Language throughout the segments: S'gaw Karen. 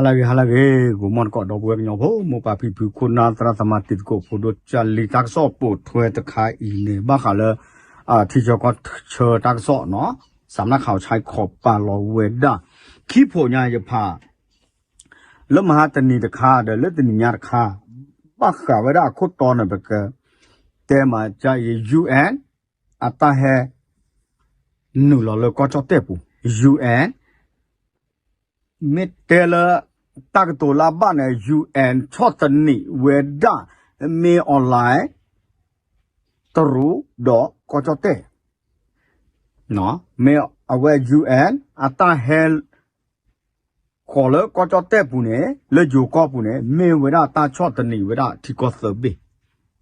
ဟါလၢအဂ့ၤ ဟါလၢအဂ့ၤ ဂီၤမီၢ်တကိး ဒီပုၢ်ဝဲၢ်ကညီဖိ မိၢ်ပၢ်ဖံဖု ခိၣ်နၢ်သရၣ်သမါ တံၤသကိးဖိဒိၣ် ကၢ်လံ တၢ်ကစီၣ်ပိာ်ထွဲတခါအံၤန့ၣ် ဘၣ်ဃးလၢ ထံဆၢကီၢ်ဆၢတၢ်ကစီၣ်နီၤ စးနၢ်ခးအီၤဆါခီပာ်လီၤဝဲဒၣ် ခံဖှိၣ်ညါယဖး လၢမဟါတနံၤတခါ ဒီးလၢတနံၤညါတခါ ဘၣ်ဃးဝဲဒၣ်အခိၣ်တီန့ၣ် ပကတဲမးကါအံၤ UN အတၢ်ဟဲ နုာ်လီၤလၢကီၢ်ကၠီၣ်တဲၣ်ပူၤ UN မ့ၢ်တဲလၢ တၢ်ကတိၤလၢအဘၣ်န့ၣ် UN ဆီၣ်သနံးဝဲဒၣ် မ့ၢ်အီၣ်လဲၣ် တရူးဒီးကီၢ်ကၠီၣ်တဲၣ် မ့ၢ်အဝဲ UN အတၢ်ဟဲ ဃီၤလၢကီၢ်ကၠီၣ်တဲၣ်ပူၤန့ၣ် လၢယိၤကီၢ်ပူၤန့ၣ် မ့ၢ်ဝဲဒၣ်တၢ်ဆီၣ်သနံးဝဲဒၣ်ထံကီၢ်သၢဘ့ၣ်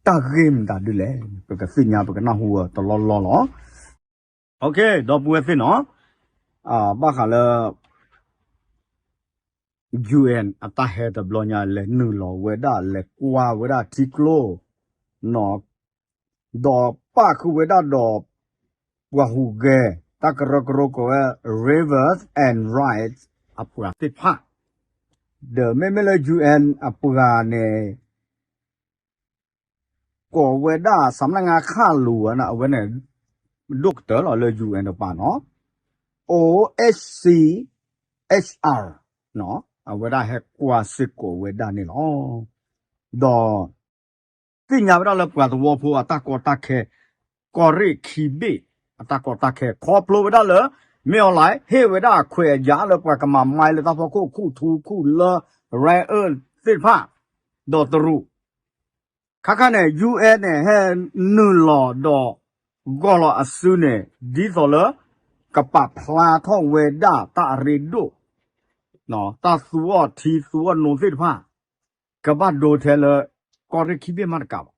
တၢ်ဂ့ၢ်မတၤဒ်လဲၣ် ပကသ့ၣ်ညါပကနၢ်ဟူဝဲတလီၢ်လီၢ်လီၤ. ဒီပုၢ်ဝဲၢ်သ့ၣ်နီၤ ဘၣ်ဃးလၢ UN အတၢ်ဟဲတဘျီညါ လဲၤနုာ်လီၤဝဲဒၣ် လဲၤကွၢ်ဝဲဒၣ်ထံကျိ နီၤ ဒီးပၣ်ဃုာ်ဝဲဒၣ်ဒီး ပှၤဟူးဂဲၤ တၢ်ကရၢကရိကိးဝဲ Rivers and Rights အပှၤသ့ၣ်တဖၣ် ဒီးမ့မ့ၢ်လၢ UN အပှၤန့ၣ် ကိးဝဲဒၣ် စးမနၣ်ငါခၣ်လူၤဝဲန့ၣ် အဝဲန့ၣ် ဒိၣ်ကတၢၢ်လီၤလၢ UN တပၤနီၤ OHCHR အဝဲဒၣ်ဟဲကွၢ်စ့ၢ်ကီးဝဲဒၣ်န့ၣ်လီၤ. ဒီး သ့ၣ်ညါဝဲဒၣ်လၢပှၤသဝီဖိအတၢ်ကီတၢ်ခဲ ကီၢ်ရ့ၣ်ခံဘ့ၣ် အတၢ်ကီတၢ်ခဲ ခီဖျိဝဲဒၣ်လၢ မ့ၢ်အီၣ်လဲၣ် ဟ့ၣ်ဝဲဒၣ်အခွဲးအယာ်လၢပှၤကမၤမါလၢတၢ်ဖီခိၣ် ခူၣ်ထူခူၣ်လၢ rare earth သ့ၣ်တဖၣ် ဒီးတရူး ခါခါန့ၣ် UN န့ၣ် ဟဲနုာ်လီၤဒီး ဂီၢ်လီၤအစုန့ၣ် ဒ်သိးလၢ ကပာ်ဖျါထီၣ်ဝဲဒၣ်တၢ်အရ့ဒိၣ် တၢ်သူအီၣ်ထံသူအီၣ်နိသ့ၣ်တဖၣ် ကဘၣ်ဒိထဲလၢ ကီၢ်ရ့ၣ်ခံဘ့ၣ်မးတကးဘၣ်.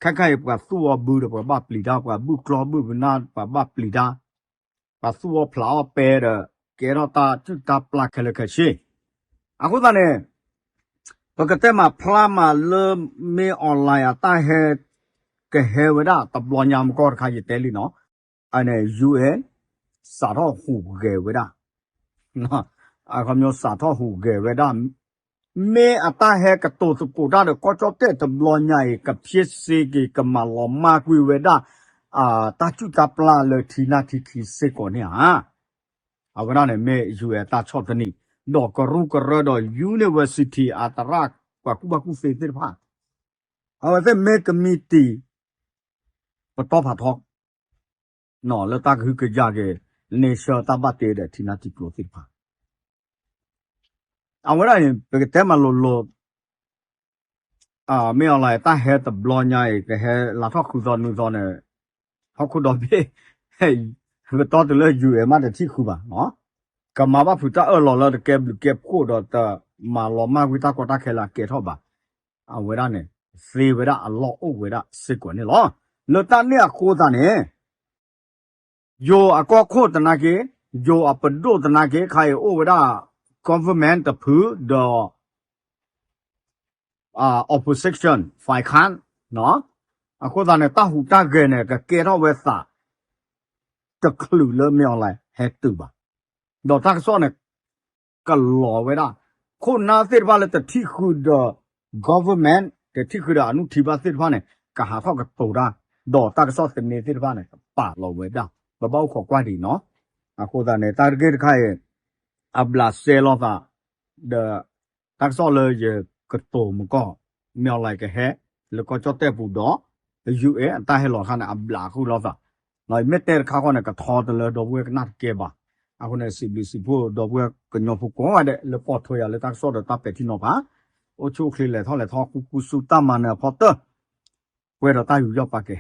ခဲခါအံၤ ပှၤသူၣ်အီၣ်ဘုဒီး ပှၤဘၣ်ပျံၤတၢ် ပှၤဘုၣ်ကျီဘုၣ်ပနၢ် ပှၤဘၣ်ပျံၤတၢ် ပှၤသူၣ်အီၣ်ဖျးအီၣ်ပဲဒီး ကဲထီၣ်တၢ်စုၣ်တၢ်ပျၢ်ခဲလၢာ်ခဲဆ့. အဃိသတးန့ၣ် ပကတဲမးဖျါမးလၢ မ့ၢ်အီၣ်လဲၣ်အတၢ်ဟဲ ကဟဲဝဲဒၣ်တဘျီညါမကီၢ်တခါ ယတဲလံနီၤ အန့ၣ် UN စးထီၣ်ဟူးဂဲၤဝဲဒၣ် အခီပညီစးထီၣ်ဟူးဂဲၤဝဲဒၣ် မ့ၢ်အတၢ်ဟဲကတိၤသကိးတၢ်ဒီးကီၢ်ကၠီၣ်တဲၣ်တဘျီညါအံၤ ကဖျ့စ့က့ၤ ကမၤလီၤမၢ်ကွံာ်ဝဲဒၣ် တၢ်စုၣ်တၢ်ပျၢ်လၢထံနၢ်ထံခံစ့ၢ်ကီးန့ၣ်ဧါ. အဝဲဒၣ်န့ၣ်မ့ၢ် UN တၢ်ဆီၣ်သနံး ဒီးကရူၢ်ကရၢဒီး university အသရၣ် ပှၤကူၣ်ဘၣ်ကူၣ်သ့သ့ၣ်တဖၣ် အဝဲသ့ၣ်မ့ၢ်ကမံးတံာ် ပတီၢ်ဖးထီ လၢတၢ်ကဟုကယာ်က့ၤ nation တၢ်ဘၣ်တ့ဒီးထံနၢ်ထံကျိသ့ၣ်တဖၣ် အဝဲဒၣ်န့ၣ် ပကတဲမးလိၤလိၤ မ့ၢ်အီၣ်လဲၣ် တၢ်ဟဲတဘျီညါအံၤ ကဟဲလၤထီၣ်ဃုသီနွံသီန့ၣ် ဟီၣ်ခိၣ်ဒီဘ့ၣ် ပတီၢ်တုၤလၢ UN မးတထံၣ်ဃုဘၣ် ကမၤဘၣ်ဖုးတၢ်အၢၣ်လီၤလၢတကဲဘျုးကဲဖှိၣ်ဒီးတမၤလီၤမၢ်ကွံာ်တၢ်ကီတၢ်ခဲလၢအကဲထီၣ်ဘၣ်. အဝဲဒၣ်န့ၣ် သ့ဝဲဒၣ်အလီၢ်အိၣ်ဝဲဒၣ်စ့ၢ်ကီးန့ၣ်လီၤ. လၢတၢ်န့ၣ်အဃိသတးန့ၣ် ယိၤအကီၢ်ခိၣ်သနာ်က့ ယိၤအပဒိၣ်သနာ်က့ ခါအံၤအိၣ်ဝဲဒၣ် government တဖုဒီး opposition ဖၢၣ်ခၢၣ် အဃိသတးန့ၣ် တၢ်ဟူးတၢ်ဂဲၤန့ၣ် ကကဲထီၣ်ဝဲသး တချုးလၢမ့ၢ်အီၣ်လဲၣ် ဟဲတုၤဘၣ်. ဒီးတၢ်ကစီၣ်န့ၣ် ကလီၤဝဲဒၣ် ခိၣ်နၢ်သ့ၣ်တဖၣ်လၢတထံၣ်ဃုာ်ဒီး government တထံၣ်ဃုာ်ဒီးအနုၢ်ထံဘၣ်သ့ၣ်တဖၣ်န့ၣ် ကဟးထီၣ်ကတိၤတၢ် ဒီးတၢ်ကစီၣ်သန့သ့ၣ်တဖၣ်န့ၣ် ကပာ်လီၤဝဲဒၣ် ပဘၣ်အိၣ်ခိးကွၢ်ဒံးနီၤ. အဃိသတးန့ၣ် တၢ်တဂ့ၢ်တခါအံၤ အဘျးစဲလီၤသး ဒီး တၢ်ကစီၣ်လၢယကတိၤမကီၢ် မ့ၢ်အီၣ်လဲၣ်ကဟဲ လၢကီၢ်ကၠီၣ်တဲၣ်ပူၤဒီး UN အတၢ်ဟဲလီၤခါန့ၣ် အဘျးဃုာ်လီၤသး မ့ၢ်တဲတခါဃီန့ၣ် ကထီတလၢဒီပုၢ်ဝဲၢ်ကနၣ်တကဲဘၣ်. အဃိန့ၣ် စံးဘျုးစံးဖှိၣ်ဒီပုၢ်ဝဲၢ်ကညီဖိကိးဂၤဒဲး လၢပိာ်ထွဲယၤလၢတၢ်ကစီၣ်ဒီးတၢ်ပဲာ်ထံနီၤဖး အိၣ်ဆူၣ်အိၣ်ချ့လဲၤထီၣ်လဲၤထီၣ် ဃူဃူဆူတၢ်မၤနၢၤအဖီတၢၢ် ပှဲၤဒီးတၢ်ယူးယီၣ်ပာ်ကဲ